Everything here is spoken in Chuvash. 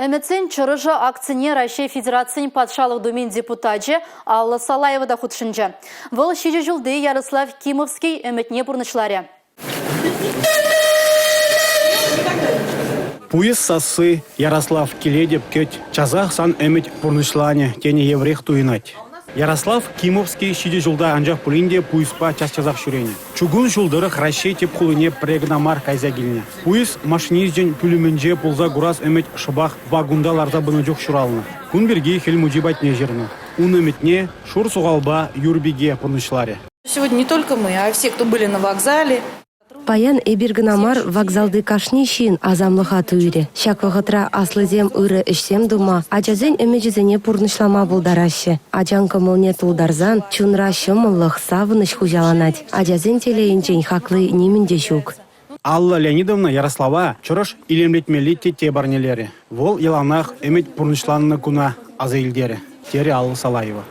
Ӗмӗтсен чӑрӑшӗ акцине Раҫҫей Федерацийӗн Патшалӑх Думин депутачӗ Алла Салаева та хутшӑнчӗ. Вӑл ҫичӗ ҫулти Ярослав Кимовский ӗмӗтне пурнӑҫларӗ. Пуйӑс сасси, Ярослав, килетӗп, кӗт, часах сан ӗмӗт пурнӑҫланӗ тенӗ евӗрех туйӑнать. Ярослав Кимовский ҫичӗ ҫулта анчах пулин те пуйӑспа час-часах ҫӳренӗ. Чукун ҫул тӑрӑх Раҫҫей тӗп хулине пӗрре кӑна мар кайса килнӗ. Пуйӑс машинисчӗн пӳлӗмӗнче пулса курас ӗмӗт шӑпах вакунта ларса пынӑ чух ҫуралнӑ. Кун пирки Хӗл Мучи патне ҫырнӑ. Ун ӗмӗтне шур сухалпа Юр пике пурнӑҫларӗ. Сегодня не только мы, а все, кто были на вокзале. Паян эпир кӑна мар, вокзалти кашни ҫын асамлӑха туйрӗ. Ҫак вӑхӑтра аслисем ырӑ ӗҫсем тума, ачасен ӗмӗчӗсене пурнӑҫлама пултараҫҫӗ. Ачан кӑмӑлне тултарсан чунра ҫӑмӑллӑх, савӑнӑҫ хуҫаланать. Ачасен телейӗнчен хакли нимӗн те ҫук. Алла Леонидовна Ярослава чӑрӑш илемлетмелли тетте парнелерӗ. Вӑл яланах ӗмӗт пурнӑҫланнӑ куна аса илтерӗ, терӗ Алла Салаева.